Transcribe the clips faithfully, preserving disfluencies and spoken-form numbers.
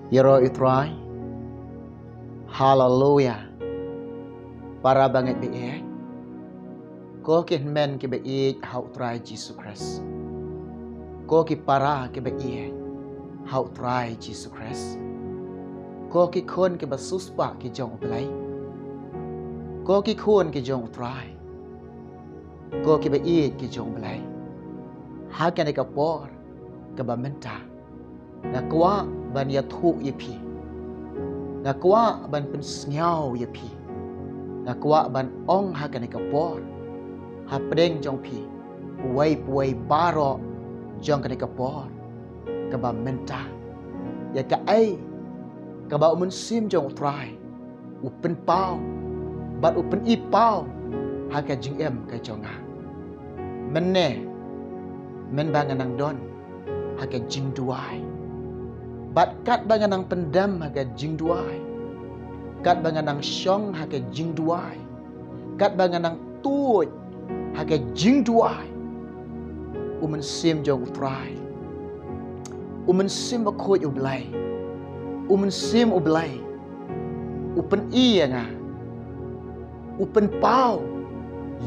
Ïaroh ïa u Trai. Haleluya. Para bangeit ba ïeit, ko ki hynmen kiba ïeit ha u Trai Jisu Khrist, ko ki para kiba ïeit ha u Trai Jisu Khrist, ko ki khun kiba siewspah ki jong u Blei, ko ki khun ki jong u Trai, ko kiba ïeit ki jong u Blei, ha kane ka por kaba mynta nga kwah ban ïathuh ïa phi, nga kwah ban pynsngew ïa phi, nga kwah ban ong ha kane ka por, hapdeng jong phi uwei pa uwei baroh jong kane ka por kaba mynta, ïa kaei kaba u Mynsiem jong u Trai u pynpaw bad u pyni paw ha ka jingim ka jong nga. Mynne, mynba nga nang don ha ka jingduwai, bad katba nga nang pyndem ha ka jingduwai, katba nga nang shong ha ka jingduwai, katba nga nang tuid ha ka jingduwai, u Mynsiem jong u Trai, u Mynsiem Bakhuid u Blei, u Mynsiem u Blei u pyni ïa nga, u pynpaw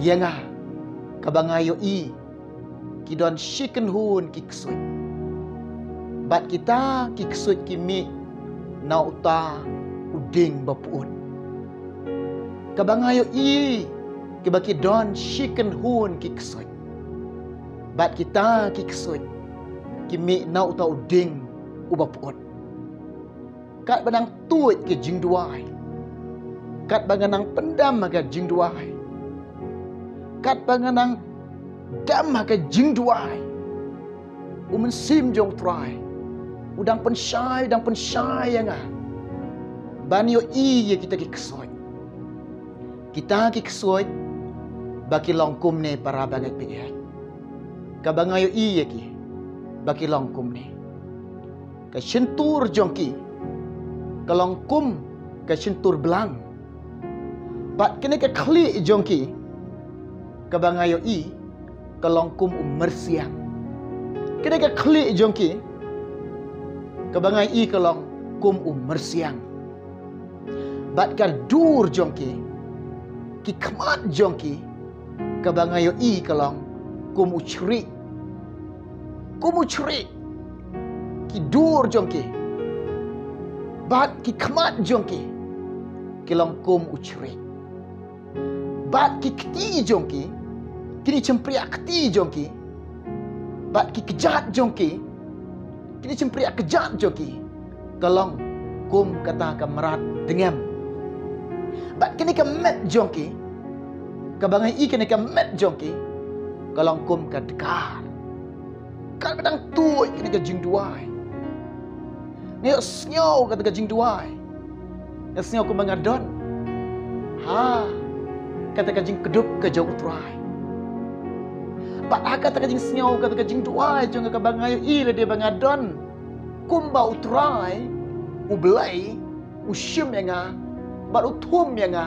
ïa nga, kaba nga ïohi ki don shi kynhun ki ksuid, bad kita ki ksuid ki mih na uta u dieng ba pyut. Kaba nga ïohi kiba ki don shi kynhun ki ksuid, bad kita ki ksuid ki mih na uta u dieng uba pyut. Katba nang tuid ka jingduwai, katba nga nang pyndem ha ka jingduwai, katba nga nang dem ha ka jingduwai, u Mynsiem jong u Trai u dang pynshai, u dang pynshai ïa nga ban ïohi ïa kita ki ksuid. Kita ki ksuid ba ki long kumne, para bangeit ba ïeit, kaba nga ïohi ïa ki ba ki long kumne. Ka shyntur jong ki ka long kum ka shyntur blang, bad kane ka khlieh jong ki, kaba nga ïohi, ka long kum u myrsiang. Kane ka khlieh jong ki, kaba nga ïohi, ka long kum u myrsiang. Bad ka dur jong ki, ki khmat jong ki, kaba nga ïohi, ka long kum u chrieh. Kum u chrieh ki dur jong ki, bad ki khmat jong ki ki long kum u chrieh. Bad ki kti jong ki, kine ki shympriah kti jong ki, bad ki kjat jong ki, kine ki shympriah kjat jong ki, ka long kum kata ka mrad dngem. Bad kane ka met jong ki, kaba nga ïohi, kane ka met jong ki ka long kum ka dkar. Katba dang tuid kane ka jingduwai, nga ïohsngew kata ka jingduwai, nga sngew kumba nga don ha kata ka jingkdup ka jong u Trai. Bad ha kata ka jingsngew, kata ka jingduwai jong nga, kaba nga ïohi lade ba nga don kumba u Trai u Blei u shim ïa nga, bad u thum ïa nga,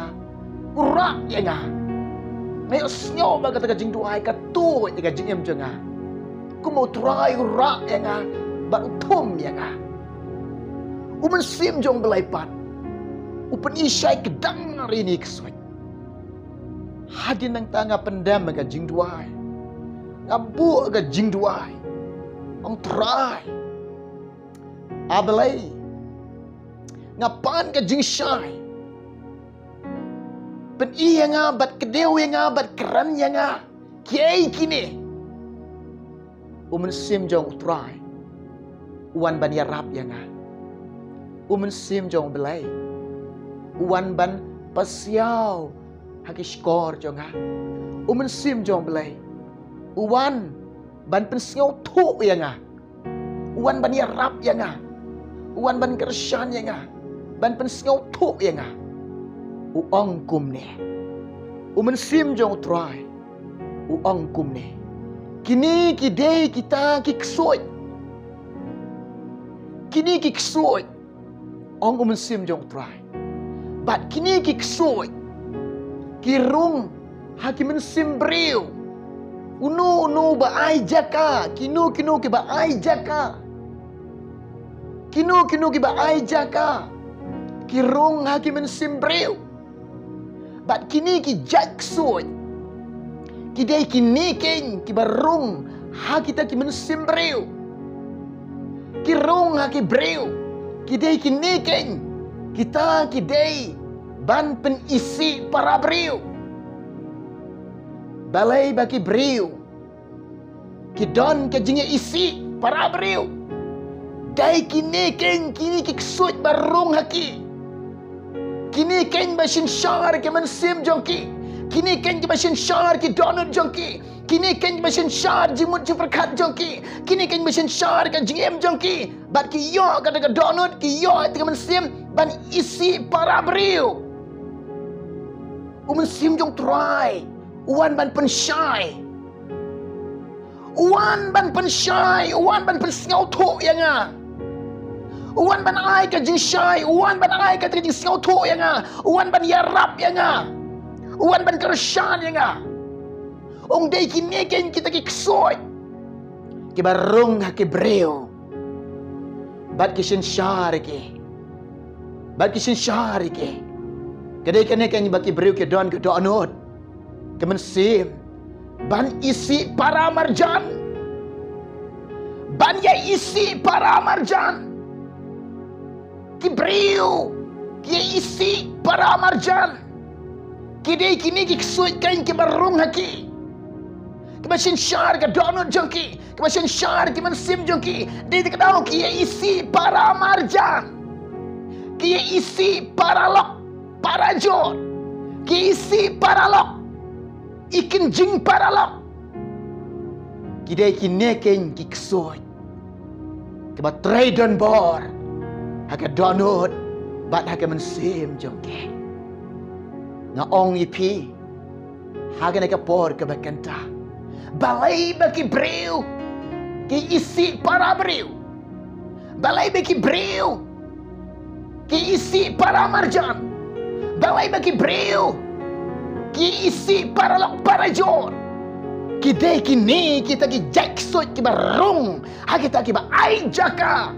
u rah ïa nga. Nga ïohsngew ba kata ka jingduwai ka tuid ïa ka jingim jong nga, kumba u Trai u rah ïa nga bad u thum ïa nga. U Mynsiem jong u Blei pat u pyni shai kdang ïa kine ki ksuid. Hadien nangta nga pyndem ïa ka jingduwai, nga buh ïa ka jingduwai, ong, Trai, A Blei, nga pan ka jingshai. Pyni ïa nga bad kdew ïa nga bad kren ïa nga. Kiei kine? U Mynsiem jong u Trai u wan ban ïarap ïa nga. U Mynsiem jong u Blei u wan ban pasiaw ha ki shkor jong nga. U Mynsiem jong u Blei u wan ban pynsngewthuh ïa nga. U wan ban ïarap ïa nga. U wan ban kyrshan ïa nga, ban pynsngewthuh ïa nga. U ong kumne. U Mynsiem jong u Trai u ong kumne. Kine ki dei kita ki ksuid. Kine ki ksuid, ong u Mynsiem jong u Trai. Bad kine ki ksuid ki rung ha ki mynsiem briew. Uno uno ba ai jaka, kino kino kiba ai jaka, Kino kino kiba ai jaka ki rung ha ki mynsiem briew. Bad kine ki jait ksuid ki dei kine keiñ kiba rung ha kita ki mynsiem briew. Ki rung ha ki briew ki dei kine keiñ, kita ki dei ban pynisih para briew. Balei ba ki briew ki don ka jingïaisih para briew? Dei kine keiñ kine ki ksuid ba rung ha ki. Kine keiñ ba synshar ki mynsiem jong ki. Kine keiñ kiba synshar ki dohnud jong ki. Kine keiñ ba synshar jingmut jingpyrkhat jong ki. Kine keiñ ba synshar ka jingim jong ki. Bad ki ïoh kata ka dohnud, ki ïoh kata ka mynsiem ban isih para briew. U Mynsiem jong Trai u wan ban pynshai. U wan ban pynshai, u wan ban pynsngewthuh ïa nga. U wan ban ai ka jingshai, u wan ban ai ka jingsngewthuh ïa nga. U wan ban ïarap ïa nga. U wan ban kyrshan ïa nga. Ong dei kine keiñ kita ki ksuid kiba rung ha ki briew. Bad ki synshar ïa ki. Bad ki synshar ïa ki. Ka dei kane keiñ ba ki briew ki don ka dohnud, ka mynsiem ban isih para marjan. Ban ïa isih para marjan. Ki briew ki ïa isih para marjan. Ki dei kine ki ksuid keiñ kiba rung ha ki. Kiba synshar ka dohnud jong ki. Kiba synshar ki mynsiem jong ki. Dei te ka daw ki ïa isih para marjan. Ki ïa isih para lok, para jor. Ki ïa isih para lok. I kynjing para lok. Ki dei kine keiñ ki ksuid kiba trei don bor ha ka dohnud bad ha ka mynsiem jong ki. Nga ong ïa phi ha kane ka por kaba kynta, balei ba ki briew ki isih para briew? Balei ba ki briew ki isih para marjan? Balei ba ki briew ki isih para lok para jor? Ki dei kine kita ki jait ksuid kiba rung ha kita kiba ai jaka.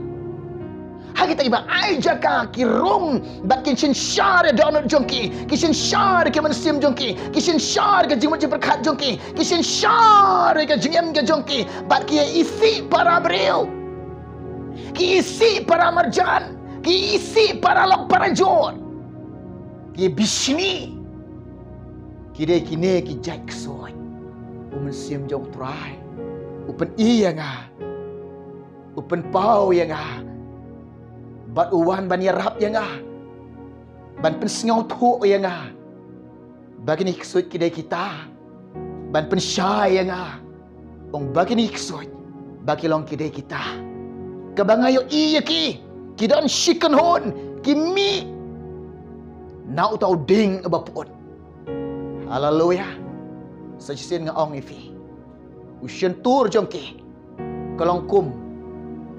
Ha kita kiba ai jaka ki rung bad ki synshar ïa dohnud jong ki, ki synshar ïa ki mynsiem jong ki, ki synshar ïa ka jingmut jingpyrkhat jong ki, ki synshar ïa ka jingim ka jong ki, bad ki ïa isih para briew. Ki isih para marjan, ki isih para lok para jor. Ki bishni. Ki dei kine ki jait ksuid. U Mynsiem jong U Trai u pyni ïa nga, u pynpaw ïa nga, bad u wan ban ïarap ïa nga, ban pynsngewthuh ïa nga ba kine ki ksuid ki dei kita, ban pynshai ïa nga ong ba kine ki ksuid ba ki long ki dei kita. Kaba nga ïohi ïa ki, ki don shi kynhun, ki mih na uta u dieng uba pyut. Haleluya. Sa shisien nga ong ïa phi, u shyntur jong ki ka long kum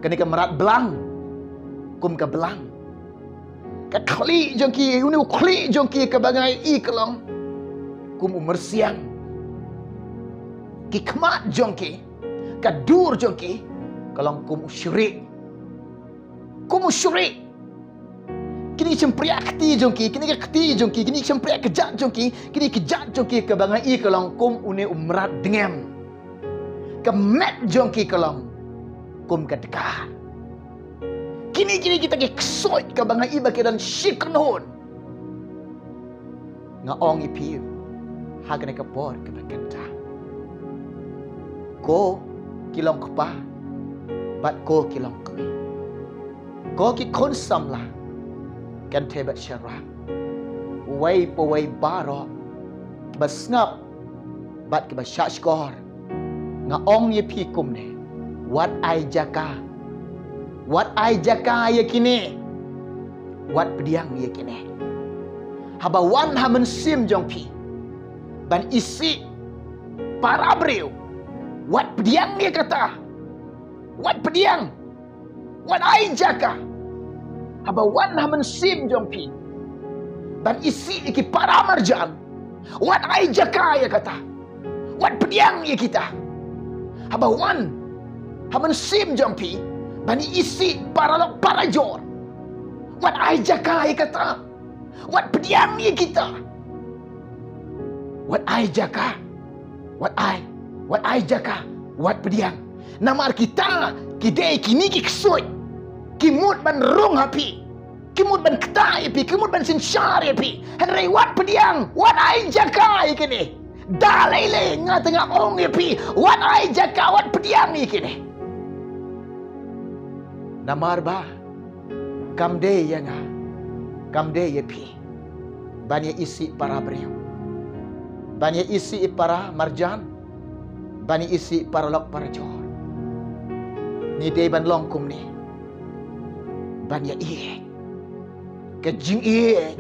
kane ka mrad blang, kum ka blang. Ka khlieh jong ki, une u khlieh jong ki kaba nga ïohi ka long kum u myrsiang. Ki khmat jong ki, ka dur jong ki ka long kum u shrieh. Kum u shrieh. Kine ki shympriah kti jong ki, kine ki kti jong ki, kine ki shympriah kjat jong ki, kine ki kjat jong ki kaba nga ïohi ka long kum une u mrad dngem. Ka met jong ki ka long kum ka dka. Kine, kine kita ki ksuid kaba nga ïohi ba ki don shi kynhun. Nga ong ïa phi ha kane ka por kaba kynta, ko ki long kpa bad ko ki long kmie, ko ki khun samla kynthei bad sharwah, uwei pa uwei baroh, kiba sngap bad kiba shahshkor. Nga ong ïa phi kumne, wat ai jaka. Wat ai jaka ïa kine. Wat pdiang ïa kine. Haba wan ha mynsiem jong phi ban isih para briew, wat pdiang ïa kata. Wat pdiang. Wat ai jaka. Haba wan ha mynsiem jong phi ban isih ïa ki para marjan, wat ai jaka ïa kata. Wat pdiang ïa kita. Haba wan ha mynsiem jong phi Ban ïa isih paralok parajor. Wat ai jaka ïa kata. Wat pdiang ïa kita. Wat ai jaka. Wat ai. Wat ai jaka. Wat pdiang. Namar kita ki dei kine ki ksuid. Ki mut ban rung ha phi. Ki mut ban ktah ïa phi, ki mut ban synshar ïa phi. Hynrei wat pdiang, wat ai jaka ïa kine. Da lei lei nga te nga ong ïa phi, wat ai jaka, wat pdiang ïa kine. Namar ba kam dei ïa nga, kam dei ïa phi ban ïa isih para briew, ban ïa isih para marjan, ban ïa isih paralok parajor. Ngi dei ban long kumne. Ban ïa ïeit. Ka jingïeit.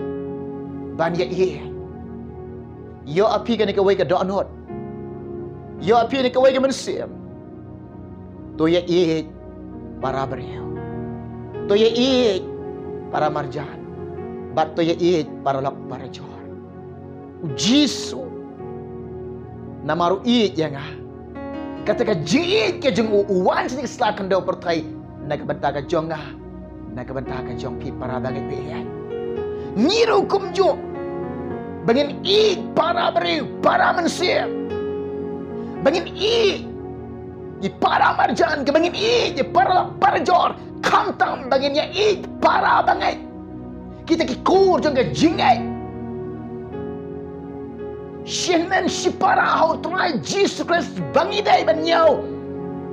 Ban ïa ïeit. Ïoh ha phi kane kawei ka dohnud. Ïoh ha phi kane kawei ka mynsiem. To ïa ïeit para briew. To ïa ïeit para marjan. Bad to ïa ïeit paralok parajor. U Jisu, namar u ïeit ïa nga. Kata ka jingïeit ka jong u, u wan sha kane ka sla khyndew pyrthei na ka bynta ka jong nga, na ka bynta ka jong phi para bangeit baieit. Ngi ruh kumjuh, ba ngin ïeit para briew, para mynsiem. Ba ngin ïeit ïa para marjan, kaba ngin ïeit ïa para parajor, khamtam ba ngin ïa ïeit para bangeit. Kita ki kur jong ka jingïeit. Shimen shipara ha u Trai Jisu Khrist ba ngi dei ban ñiew.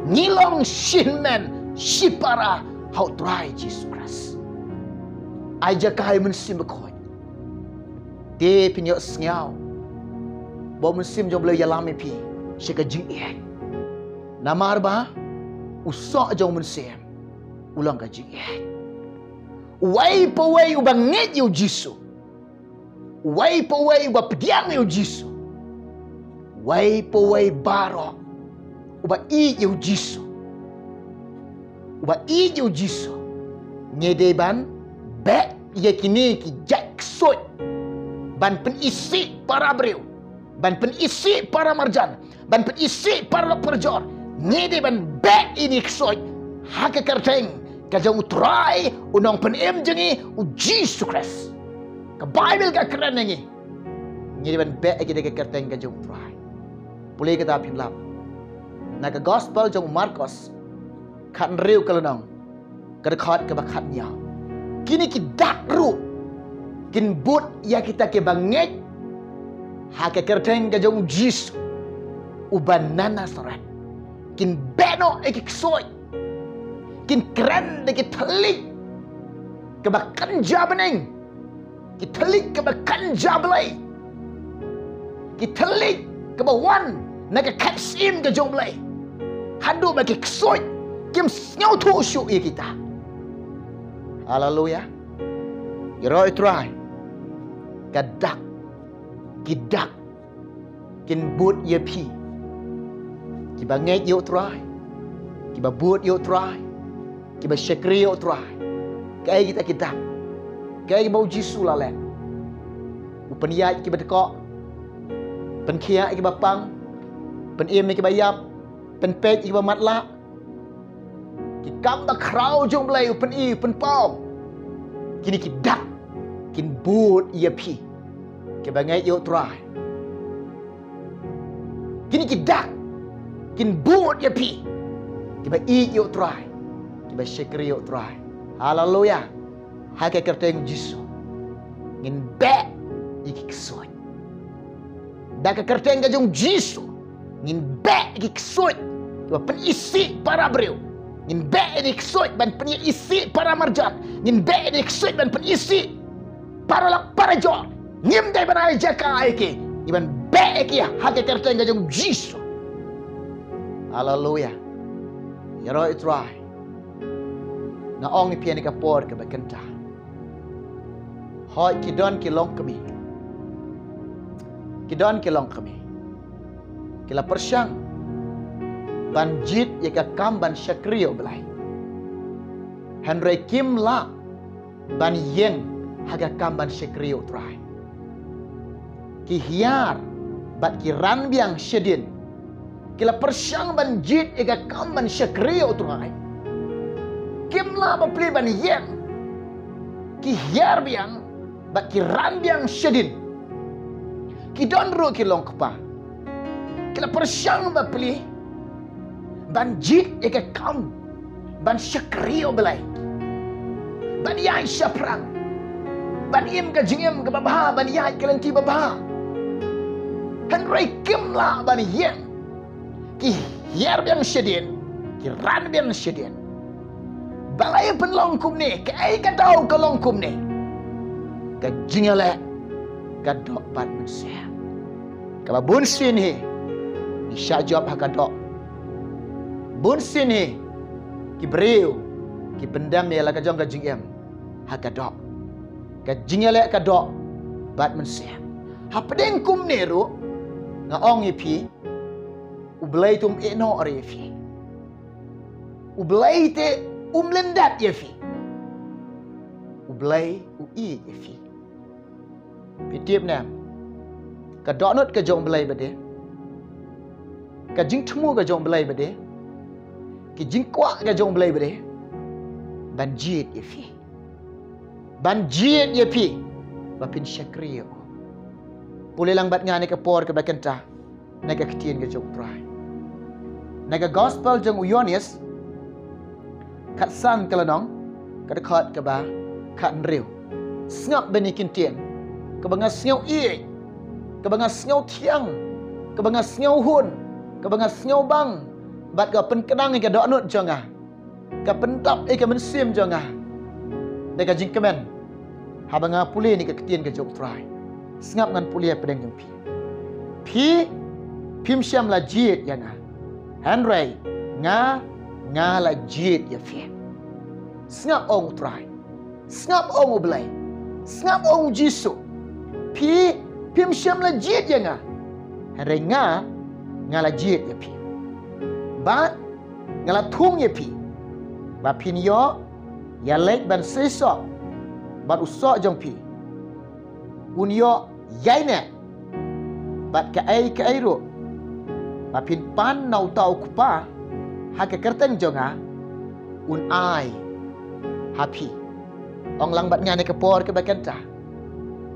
Ngi long shimen shipara ha u Trai Jisu Khrist. Ai jaka ïa u Mynsiem Bakhuid. Te phin ïohsngew ba u Mynsiem jong u Blei u ïalam ïa phi sha ka jingïeit. Namar ba u soh jong u Mynsiem u long ka jingïeit. Uwei pa uwei uba ngeit ïa u Jisu, uwei pa uwei uba pdiang ïa u Jisu, uwei pa uwei baroh uba ïeit ïa u Jisu, uba ïeit ïa u Jisu, ngi dei ban beh ïa kine ki jait ksuid ban pynisih para briew, ban pynisih para marjan, ban pynisih paralok parajor. Ngi dei ban beh ïa kine ki ksuid ha ka kyrteng ka jong u Trai, u Nongpynim jong ngi, u Jisu Khrist. Ka Baibl ka kren ïa ngi, ngi dei ban beh ïa kine ha ka kyrteng ka jong u Trai. Pule kata phin lap na ka Gospel jong u Markos, khathynriew ka lynnong, ka dkhot kaba khatñiew. Kine ki dak ruh kin bud ïa kita kiba ngeit ha ka kyrteng ka jong u Jisu uba na Nasaret. Kin beh noh ïa ki ksuid. Kin kren da ki thylliej kaba kynja bneng, ki thylliej kaba kynja Blei, ki thylliej kaba wan na ka khet syiem ka jong u Blei, haduh ba ki ksuid kim sngewthuh shuh ïa kita. Haleluya. Ïaroh ïa u Trai. Ka dak, ki dak kin bud ïa phi kiba ngeit ïa u Trai, kiba bud ïa u Trai, kiba shakri ïa u Trai. Kaei kita ki dak? Kaei kaba u Jisu u la leh? U pynïaid ïa kiba dkoh, pynkhiah ïa kiba pang, pynim ïa kiba ïap, pynpeit ïa kiba matlah. Ki kam bakhraw jong u Blei u pyni, u pynpaw. Kine ki dak kin bud ïa phi kiba ngeit ïa u Trai. Kine ki dak kin bud ïa phi kiba ïeit ïa u Trai, kiba shakri ïa u Trai. Haleluya. Ha ka kyrteng Jisu ngin beh ïa ki ksuid. Da ka kyrteng ka jong u Jisu ngin beh ïa ki ksuid kiba pynisih para briew. Ngin beh ïa ki ksuid ban pynisih para marjan. Ngin beh ïa ki ksuid ban pynisih paralok parajor. Ngim dei ban ai jaka ïa ki, ngi ban beh ïa ki ha ka kyrteng ka jong u Jisu. Haleluya. Ïaroh ïa u Trai. Nga ong ïa phi ha kane ka por kaba kynta, hooid ki don ki longkmie, ki don ki longkmie ki la pyrshang ban jied ïa ka kam ban shakri ïa u Blei, hynrei kim lah ban ïeng ha ka kam ban shakri ïa u Trai. Ki hiar bad ki ran biang shadien, ki la pyrshang ban jied ïa ka kam ban shakri ïa u Trai, Kim lah ba plie ban ïeng. Ki hiar biang bad ki ran biang shadien. Ki don ruh ki long kpa. Ki la pyrshang ba plie ban jied ïa ka kam ban shakri ïa U Blei, ban ïaid shaphrang, ban im ka jingim kaba bha, ban ïaid ka lynti ba bha. Hynrei kim lah ban ïeng. Ki hiar biang shadien, ki ran biang shadien. Balei pynlong kumne? Kaei ka daw ka long kumne? Ka jingïaleh ka doh bad mynsiem. Kaba bun sien hi ngi shah jop ha ka doh. Bun sien hi ki briew ki pyndem ïa la ka jong ka jingim ha ka doh. Ka jingïaleh ka doh bad mynsiem. Hapdeng kumne ruh nga ong ïa phi, U Blei te um ïehnoh ïa phi. U Blei te um lyndet ïa phi. U Blei u ïeit ïa phi. Phi tip ne, ka dohnud ka jong U Blei ba dei, ka jingthmu ka jong U Blei ba dei, ki jingkwah ka jong U Blei ba dei ban jied ïa phi. Ban jied ïa phi ba phin shakri ïa u. Pule lang bad nga ne ka por kaba kynta na ka ktien ka jong U Trai. Na ka gospel jong u Ïoannis, khatsan ka lynnong, ka dkhot kaba khathynriew. Sngap bad ïa ki ktien kaba nga sngew ïeit, kaba nga sngew thiang, kaba nga sngew hun, kaba nga sngew bang, bad ka pynkdang ïa ka dohnud jong nga, ka pyndap ïa ka mynsiem jong nga da ka jingkmen haba nga pule na ka ktien ka jong U Trai. Sngap, ngan pule hapdeng jong phi. Phi phim shym la jied ïa nga, hynrei nga, nga la jied ïa phi. Sngap, ong U Trai. Sngap, ong U Blei. Sngap, ong U Jisu. Phi phim shym la jied ïa nga, hynrei nga, nga la jied ïa phi. Bad nga la thung ïa phi ba phin ïoh ïaleit ban seisoh bad u soh jong phi un ïoh ïaineh, bad kaei kaei ruh ba phin pan na uta u Kpa ha ka kyrteng jong nga, un ai ha phi. Ong lang bad nga na ka por kaba kynta,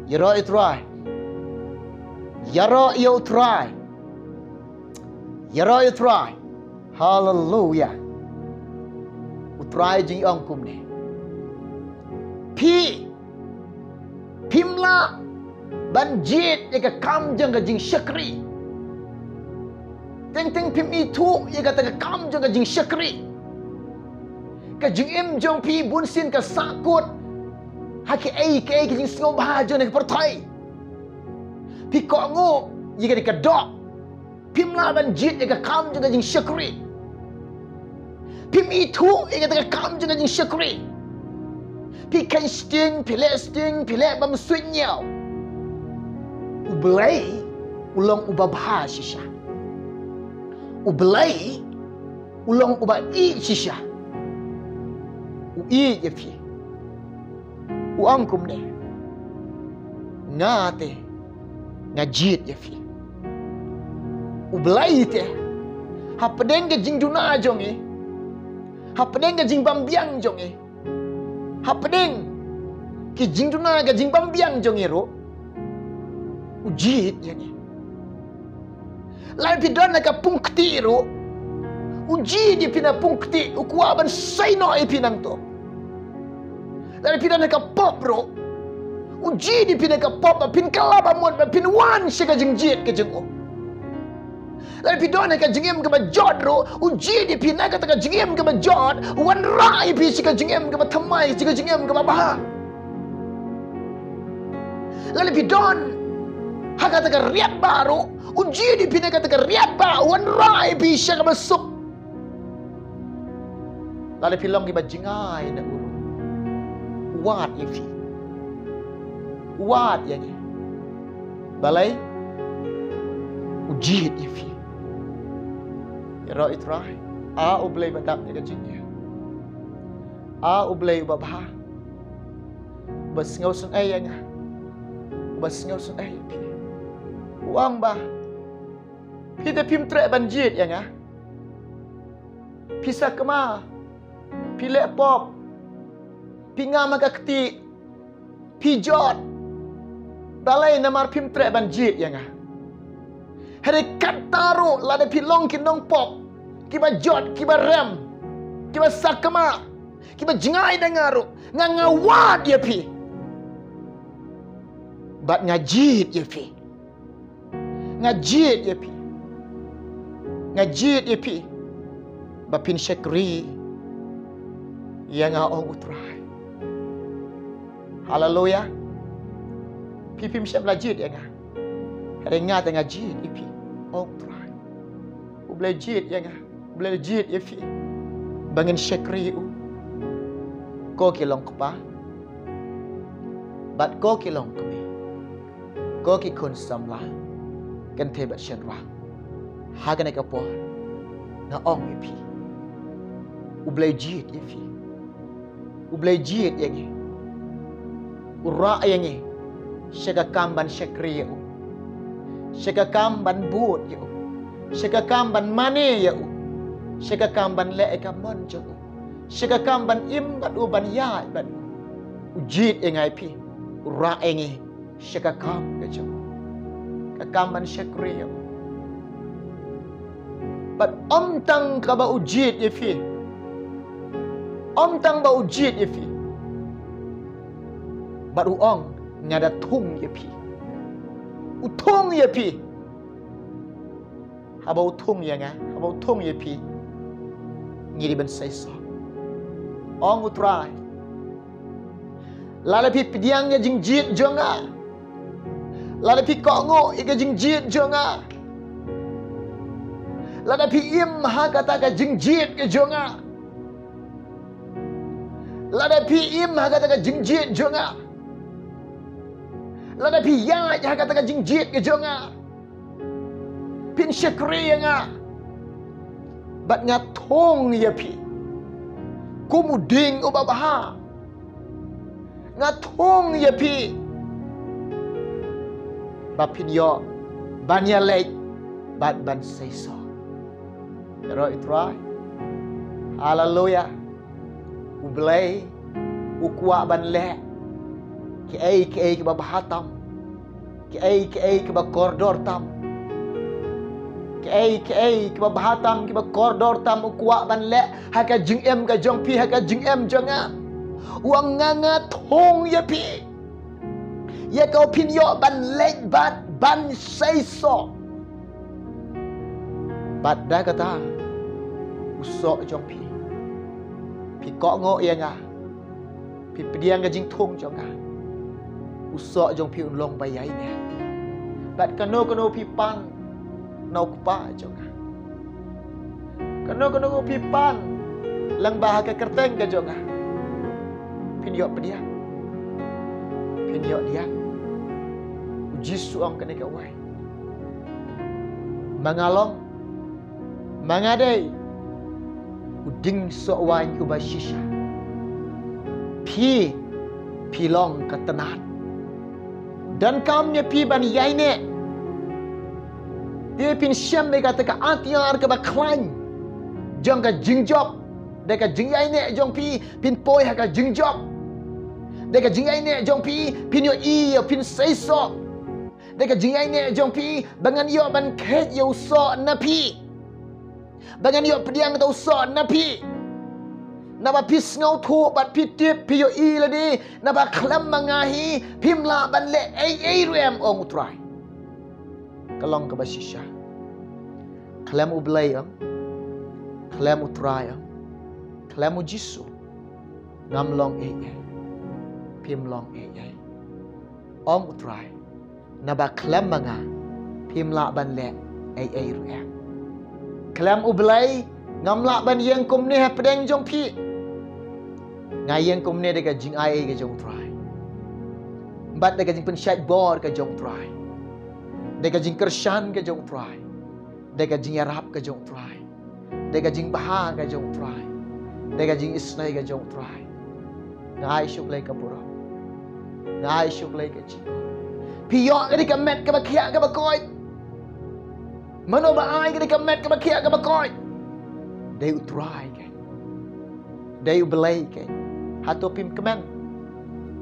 ïaroh ïa U Trai. Ïaroh ïa U Trai. Ïaroh ïa U Trai. Haleluya. U Trai u ong kumne, phi phim lah ban jied ïa ka kam jong ka jingshakri. Teng teng phim ithuh ïa kata ka kam jong ka jingshakri. Ka jingim jong phi bun sien ka sahkut ha kiei kiei ki jingsngewbha jong ka pyrthei. Phi kohnguh ïa kane ka doh. Phim lah ban jied ïa ka kam jong ka jingshakri. Phim ithuh ïa kata ka kam jong ka jingshakri. Phi kheiñ sting, phi leh sting, phi leh bym suit ñiew. U Blei u long uba bha shisha. U Blei u long uba ïeit shisha. U ïeit ïa phi. U ong kumne, nga te nga jied ïa phi. U Blei te, hapdeng ka jingduna jong ngi, hapdeng ka jingbym biang jong ngi, hapdeng ki jingduna ka jingbym biang jong ngi ruh, u jied ïa ngi. Lada phi don ha ka pung kti ruh, u jied ïa phi na pung kti, u kwah ban sei noh ïa phi nangto. Lada phi don ha ka pop ruh, u jied ïa phi na ka pop, ba phin kylla ba mut, ba phin wan sha ka jingjied ka jong u. Lada phi don ha ka jingim kaba jot ruh, u jied ïa phi na kata ka jingim kaba jot, u wanrah ïa phi sha ka jingim kaba thymmai, sha ka jingim kaba bha. Lada phi don ha kata ka riat ba ruh, u jied ïa phi na kata ka riat ba, u wanrah ïa phi sha kaba suk. Lada phi long kiba jngai na u ruh, u wad ïa phi. U wad ïa ngi. Balei? U jied ïa phi. Ïaroh ïa U Trai. A U Blei ba dap ïa ka jingïeit. A U Blei uba bha, uba sngewsynei ïa nga, uba sngewsynei ïa phi. U ong ba phi te phim treh ban jied ïa nga. Phi sa kma Phi leh pop. Phi ngam ha ka kti. Phi jot. Balei? Namar phim treh ban jied ïa nga. Hynrei kata ruh lada phi long ki nongpop, kiba jot, kiba rem, kiba sakma, kiba jngai da nga ruh, nga, nga wad ïa phi. Bad nga jied ïa phi. Nga jied ïa phi. Nga jied ïa phi ba phin shakri ïa nga, ong U Trai. Haleluya. Phi phim shym la jied ïa nga. Hynrei nga te nga jied ïa phi, ong U Trai. U Blei jied ïa nga. U Blei jied ïa phi ba ngin shakri ïa u. Ko ki long kpa bad ko ki long kmie, ko ki khun samla, kynthei bad shynrang, ha kane ka por nga ong ïa phi, U Blei jied ïa phi. U Blei jied ïa ngi. U rah ïa ngi sha ka kam ban shakri ïa u, sha ka kam ban bud ïa u, sha ka kam ban mane ïa u, sha ka kam ban leh ïa ka mon jong u, sha ka kam ban im bad u, ban ïaid bad u. U jied ïa nga ïa phi. U rah ïa ngi sha ka kam ka jong u, ka kam ban shakri ïa u. Bad ym tang kaba u jied ïa phi, ym tang ba u jied ïa phi, bad u ong, nga da thung ïa phi. U thung ïa phi. Haba u thung ïa nga, haba u thung ïa phi, ngi dei ban seisoh. Ong U Trai, lada phi pdiang ïa ka jingjied jong nga, lada phi kohnguh ïa ka jingjied jong nga, lada phi im ha kata ka jingjied ka jong nga, lada phi im ha kata ka jingjied jong nga, lada phi ïaid ha kata ka jingjied ka jong nga, phin shakri ïa nga, bad nga thung ïa phi kum u dieng uba bha. Nga thung ïa phi ba phin ïoh ban ïaleit bad ban seisoh. Ïaroh ïa U Trai. Haleluya. U Blei u kwah ban leh kiei kiei kiba bha tam, kiei kiei kiba kordor tam, kiei kiei kiba bha tam, kiba kordor tam, u kwah ban leh ha ka jingim ka jong phi, ha ka jingim jong nga. U ong, nga, nga thung ïa phi ïa ka ba phin ïoh ban leit bad ban seisoh. Bad da kata u soh jong phi, phi kohnguh ïa nga, phi pdiang ka jingthung jong nga, u soh jong phi un long ba ïaineh. Bad kano kano phi pan na u kpa jong nga, kano kano phi pan lyngba ha ka kyrteng ka jong nga, phin ïoh pdiang, phin ïoh diang. U Jisu ong kane kawei, ma nga long, ma nga dei u dieng soh waiñ uba shisha. Phi, phi long ka tnat. Donkam ïa phi ban ïaineh. Te phin shem ïa kata ka atiar kaba khlaiñ jong ka jingjop. Da ka jingïaineh jong phi phin poi ha ka jingjop. Da ka jingïaineh jong phi phin ïohi ïa u, phin seisoh. Da ka jingïaineh jong phi ba ngan ïoh ban kheit ïa u soh na phi, ba ngan ïoh pdiang da u soh na phi. Naba phi sngewthuh bad phi tip, phi ïohi lade, naba khlem ma nga hi phim lah ban leh ei ei ruh em, ong U Trai. Ka long kaba shisha. Khlem U Blei em, khlem U Trai em, khlem U Jisu, ngam long ei ei, phim long ei ei, ong U Trai. Naba khlem ma nga phim lah ban leh ei ei ruh em. Khlem U Blei ngam lah ban ïeng kumne hapdeng jong phi. Nga ïeng kumne da ka jingai ei ka jong U Trai, bad da ka jingpynshait bor ka jong U Trai, da ka jingkyrshan ka jong U Trai, da ka jingïarap ka jong U Trai, da ka jingbha ka jong U Trai, da ka jingisynei ka jong U Trai. Nga ai sha U Blei ka burom, nga ai sha U Blei ka jingkhuslai. Phi ïoh ka dei ka met kaba khiah kaba koit. Mano ba ai ka dei ka met kaba khiah kaba koit? Dei U Trai ka. Dei U Blei keiñ. Hato phim kmen?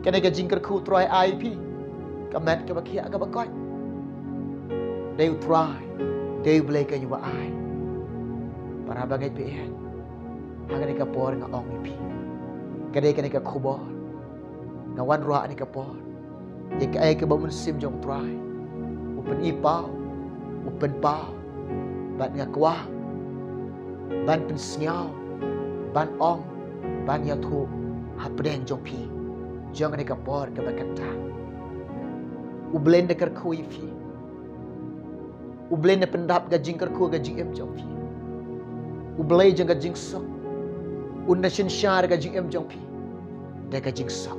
Kane ka jingkyrkhu U Trai ai phi. Ka met kaba khiah kaba koit. Dei U Trai. Dei U Blei keiñ uba ai. Para bangeit, phi ïa. Ha kane ka por nga ong ïa phi. Ka dei kane ka khubor. Nga wanrah ha kane ka por. Ïa kaei kaba U Mynsiem jong U Trai u pyni paw, u pynpaw. Bad nga kwah ban pynsngew, ban ong, ban ïathuh hapdeng jong phi. Jong kane ka por kaba kynta. U Blei un da kyrkhu ïa phi. U Blei un da pyndap ka jingkyrkhu ka jingim jong phi. U Blei jong ka jingsuk un da synshar ka jingim jong phi da ka jingsuk.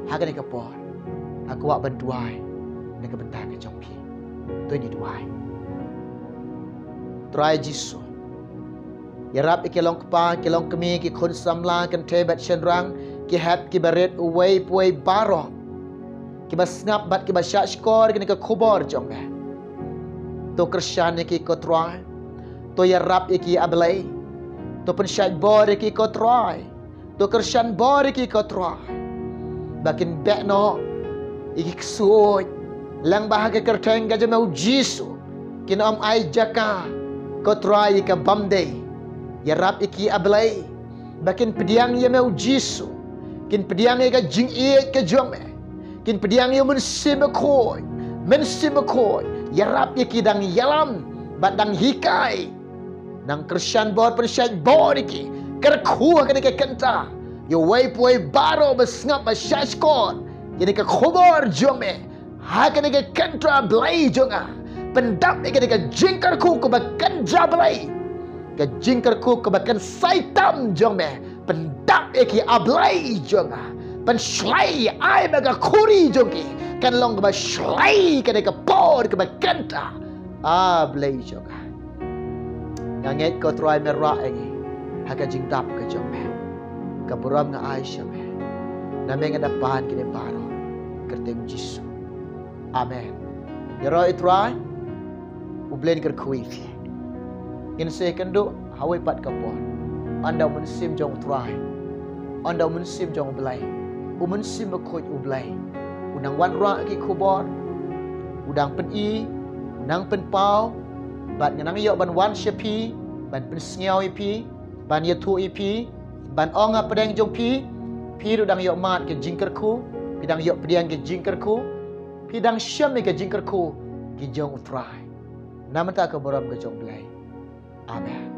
Ha kane ka por nga kwah ban duwai na ka bynta ka jong phi. To ngin duwai. Trai Jisu, ïarap ïa ki long kpa, ki long kmie, ki khun samla, kynthei bad shynrang, ki hep ki barit, uwei pa uwei baroh kiba sngap bad kiba shahshkor kane ka khubor jong me. To kyrshan ïa ki, ko Trai. To ïarap ïa ki, A Blei. To pynshait bor ïa ki, ko Trai. To kyrshan bor ïa ki, ko Trai. Ba kin beh noh ïa ki ksuid, lyngba ha ka kyrteng ka jong me, U Jisu. Kin ym ai jaka, ko Trai, ïa ka bymdei. Ïarap ïa ki, A Blei. Ba kin pdiang ïa me, U Jisu. Kin pdiang ïa ka jingïeit ka jong me. Kin pdiang ïa U Mynsiem Bakhuid. Mynsiem Bakhuid, ïarap ïa ki dang ïalam bad dang hikai. Nang kyrshan bor, pynshait bor ïa ki. Kyrkhu ha kane ka kynta ïa uwei pa uwei baroh ba sngap, ba shahshkor ïa kane ka khubor jong me. Ha kane ka kynta, Blei jong nga, pyndap ïa kane ka jingkyrkhu kaba kynja, Blei. Ka jingkyrkhu kaba kynsai tam jong me. Pyndap ïa ki, A Blei jong nga. Pynshlei, ai ba ka khuri jong ki kan long kaba shlei kane ka por kaba kynta, A Blei jong nga. Nga ngeit, ko Trai, me rah ïa ngi ha ka jingdap ka jong me. Ka burom nga ai sha me. Na me nga da pan kine baroh. Kyrteng Jisu. Amen. Ïaroh, i Trai. U Blei un kyrkhu ïa phi. Ngin sa ïakynduh ha kawei pat ka por. Ynda U Mynsiem jong U Trai, ynda U Mynsiem jong U Blei, U Mynsiem Bakhuid U Blei u nang wanrah ki khubor, u dang pyni, u nang pynpaw. Bad nga nang ïoh ban wan sha phi, ban pynsngew ïa phi, ban ïathuh ïa phi, ban ong hapdeng jong phi. Phi ruh dang ïoh mad ki jingkyrkhu, phi dang ïoh pdiang ki jingkyrkhu, phi dang shem ïa ki jingkyrkhu ki jong U Trai. Na bynta ka burom ka jong U Blei. Amen.